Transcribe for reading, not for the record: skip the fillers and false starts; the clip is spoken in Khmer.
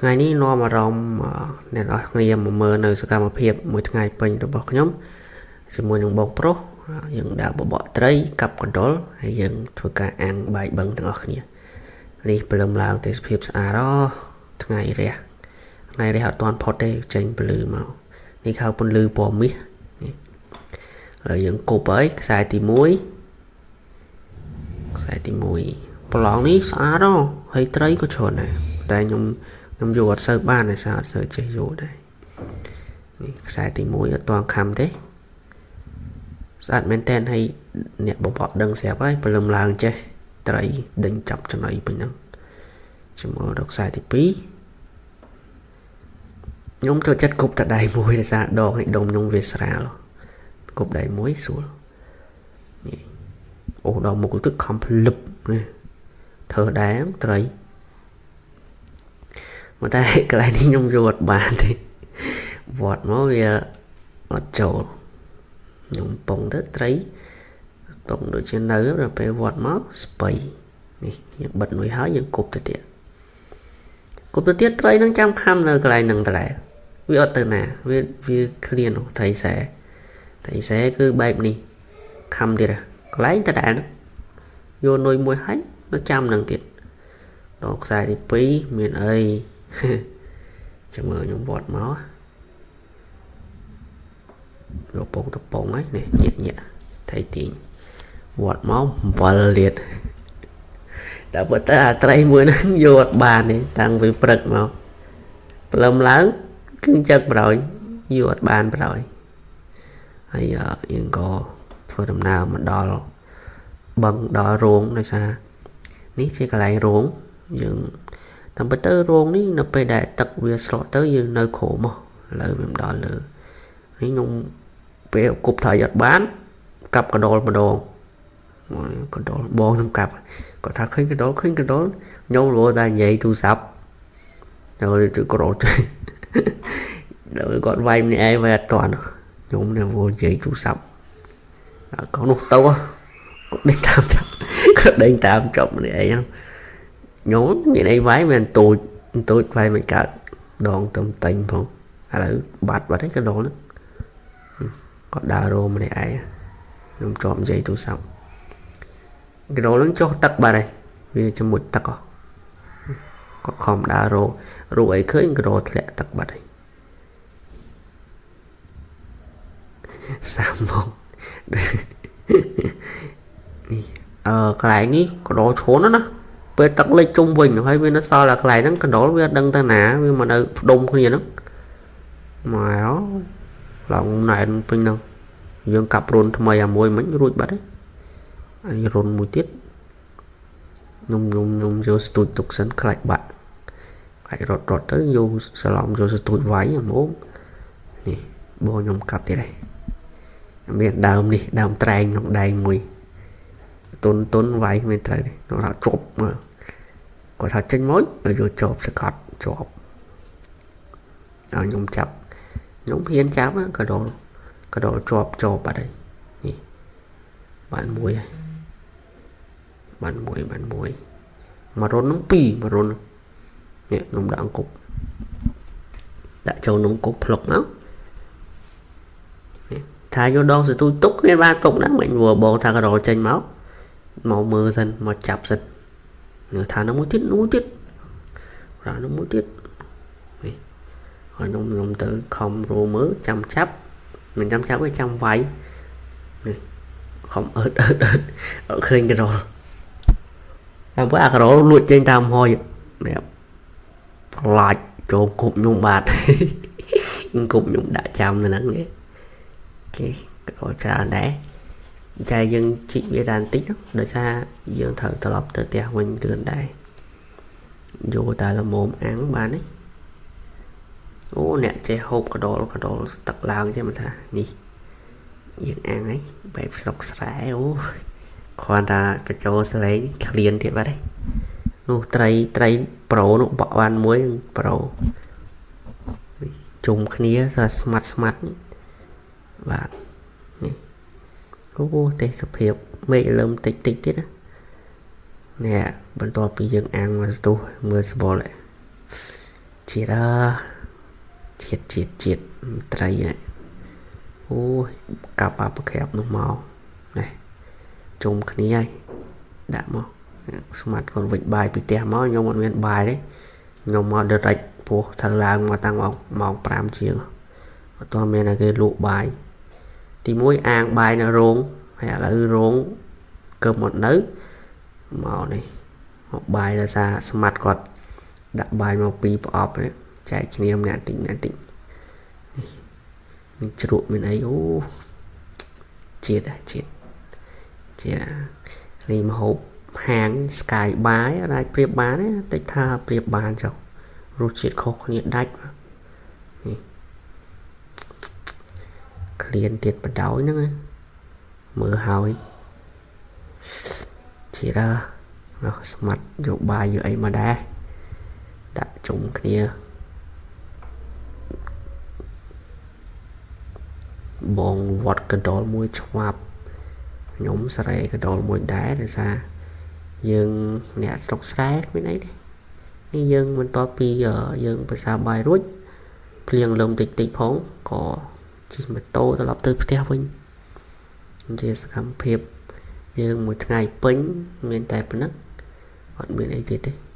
ថ្ងៃនេះនាំអារម្មណ៍អ្នកនរគ្នាមកមើលនៅសកម្មភាពមួយថ្ងៃពេញរបស់ខ្ញុំជាមួយនឹងបងប្រុសយើងដើរបបកត្រីកាប់កណ្ដុរហើយយើងធ្វើការអាំងបាយបឹងទាំងអស់គ្នានេះព្រលឹមឡើងទេសភាពស្អាតអូថ្ងៃរះថ្ងៃរះអត់ទាន់ផុតទេចេញពលឺមកនេះហៅពន្លឺពណ៌មាសនេះហើយយើងគប់ហើយខ្សែទី1ខ្សែទី1ប្រឡងនេះស្អាតអូហើយត្រីក៏ច្រើនដែរតែខ្ញុំយកអត់សូវបានដោយសារអត់សូវចេះយកដែរនេះខ្សែទី1អត់ទាន់ខំទេស្អាតមែនតើហើយអ្នកបបកដឹងស្រាប់ហើយព្រលឹមឡើងចេះត្រីដេញចាប់ចំណីពេញហ្នឹងជាមួយដល់ខ្សែទី2ខ្ញុំចូលចិត្តគប់តែដៃមួយដោយសារដងឲ្យដុំខ្ញុំវាស្រាលគប់ដៃមួយស្រួលនេះអូដល់មុខទឹកខំភ្លឹបនេះធ្វើដែរត្រីមកតែកន្លែងនេះខ្ញុំយកអត់បានទេវត្តមកវាអត់ចូលខ្ញុំពងទៅត្រីពងដូចជានៅដល់ពេលវត្តមកស្បៃនេះយើងបិទមួយហើយយើងគប់ទៅទៀតគប់ទៅទៀតត្រីនឹងចាំខំនៅកន្លែងនឹងតដែរវាអត់ទៅណាវាវាឃ្លានត្រីសែត្រីសែគឺបែបនេះខំទៀតកន្លែងតដែរយកនុយមួយហើយនៅចាំនឹងទៀតដល់ខ្សែទី2មានអីចាំមើលខ្ញុំវត្តមកយកពងតពងហើយនេះញាក់ញាក់ថៃទាញវត្តមក7លាតតែបើតើអាត្រីមួយហ្នឹងយកអត់បានទេតាំងពីព្រឹកមកព្រលឹមឡើងគឺចឹកប្រយយកអត់បានប្រយហើយយើងក៏ធ្វើដំណើរមកដល់បឹងដល់រោងដោយសារនេះជាកន្លែងរោងយើងតាមពិតទៅរោងនេះនៅពេលដែលទឹកវាស្រកទៅយើងនៅក្រោមមកឥឡូវវាមិនដល់លើនេះខ្ញុំពេលគប់ថាអត់បានកាប់កណ្ដុរម្ដងកណ្ដុរបងខ្ញុំកាប់គាត់ថាឃើញកណ្ដុរឃើញកណ្ដុរខ្ញុំរត់តែនិយាយទូរស័ព្ទទៅទៅក្រោតដល់គាត់វាយម្នាក់ឯងវាយអត់តាន់ខ្ញុំនេះវល់និយាយទូរស័ព្ទកូននោះទៅគាត់ដេញតាមចាប់គាត់ដេញតាមចាប់ម្នាក់ឯងខ្ញុំមានអីវាយមិនទូចទូចវាយមិនកើតដងទំតែញផងឥឡូវបាត់បាត់ហើយកណ្ដុរហ្នឹងគាត់ដើររោម្នាក់ឯងខ្ញុំជាប់និយាយទូរស័ព្ទកណ្ដុរហ្នឹងចុះទឹកបាត់ហើយវាជាមួយទឹកគាត់ខំដើររោរោអីឃើញកណ្ដុរធ្លាក់ទឹកបាត់ហើយ30ម៉ោងនេះកន្លែងនេះកណ្ដុរឈួនណាពេលទឹកលិចជុំវិញហើយវានៅសល់តែកន្លែងហ្នឹងកណ្ដុរវាអត់ដឹងទៅណាវាមកនៅផ្ដុំគ្នាហ្នឹងមកឡើងណែនពេញហ្នឹងយើងកាប់រុនថ្មីអាមួយមិញរួចបាត់ហើយរុនមួយទៀតខ្ញុំខ្ញុំខ្ញុំយកស្ទូចទុកសិនខ្លាច់បាក់ខ្លាច់រត់រត់ទៅយកសឡំយកស្ទូចវាយហ្មងនេះបងខ្ញុំកាប់ទៀតហើយមានដើមនេះដើមត្រែងក្នុងដែងមួយតុនតុនវាយមិនត្រូវទេគាត់ថាជប់មើលគាត់ថាចេញមកយកជាប់សកត់ជាប់ឲ្យខ្ញុំចាប់ខ្ញុំហ៊ានចាប់កដុលកដុលជាប់ជាប់បាត់ហើយនេះបានមួយហើយបានមួយបានមួយមករននឹងពីរមករននេះខ្ញុំដាក់អង្គប់ដាក់ចូលក្នុងគប់ផ្លុកមកថាយកដងសទូចទុកមានបានទុកណាមិនវល់បងថាកដុលចេញមកមកមើលសិនមកចាប់សិននៅថានឹងមួយទៀតមួយទៀតរ៉ានឹងមួយទៀតនេះហើយខ្ញុំខ្ញុំទៅខំរោមើលចាំចាប់មិនចាំចាប់ទេចាំវាយនេះខំអើតអើតអើតអត់ឃើញកដុលតាមពិតអាកដុលលួចចេញតាមហយនេះផ្លាច់ចូលគប់ខ្ញុំបាទគប់ខ្ញុំដាក់ចាំនៅហ្នឹងនេះគេកដុលច្រើនដែរតែយើងជីកវាតាមបន្តិចដោយសារយើងត្រូវត្រឡប់ទៅផ្ទះវិញលឿនដែរយកតែល្មមអាំងបានទេអូអ្នកចេះហូបកដុលកដុលស្ទឹកឡើងចេះមិនថានេះយើងអាំងហើយបែបស្រុកស្រែអូគ្រាន់តែបញ្ចូលសលេងឃ្លានទៀតបាត់ហើយនោះត្រីត្រីប្រូនោះបក់បានមួយប្រូជុំគ្នាថាស្មាត់ស្មាត់បាទនេះអូទេសភាពមេឃលើមតិចតិចទៀតណានេះបន្ទាប់ពីយើងអាំងមកស្ទុះមើលស្បល់ ជាតិអើជាតិជាតិជាតិត្រីហ្នឹងអូយកាប់អាប្រក្រាបនោះមកនេះជុំគ្នាហើយដាក់មកស្មាត់គាត់វិចបាយពីផ្ទះមកខ្ញុំអត់មានបាយទេខ្ញុំមក direct ព្រោះត្រូវឡើងមកតាំងម៉ោង5ជាងអត់ទាន់មានតែគេលក់បាយទី1អាងបាយនៅរោងហើយឥឡូវរោងកើមកនៅមកនេះមកបាយដោយសារស្មាត់គាត់ដាក់បាយមកពីរប្រអប់នេះចែកគ្នាម្នាក់តិចម្នាក់តិចនេះមានជ្រក់មានអីអូជាតិជាតិជាតិនេះមហូបហាង Sky Bar អាចប្រៀបបានទេតិចថាប្រៀបបានចុះរសជាតិខុសគ្នាដាច់នេះក្លៀនទៀតបដោយហ្នឹងមើលហើយជាតិអើស្មាត់យកបាយយកអីមកដែរដាក់ជុំគ្នាបងវត្តកដុលមួយឆ្វាប់ខ្ញុំសរេកដុលមួយដែរដោយសារយើងអ្នកស្រុកស្រែគ្មានអីទេនេះយើងបន្ទាប់ពីយើងប្រសាបាយរួចភ្លៀងលឹមតិចតិចផងក៏ជិះម៉ូតូត្រឡប់ទៅផ្ទះវិញជាសកម្មភាពយើងមួយថ្ងៃពេញមានតែប៉ុណ្ណឹងអត់មានអីទៀតទេ។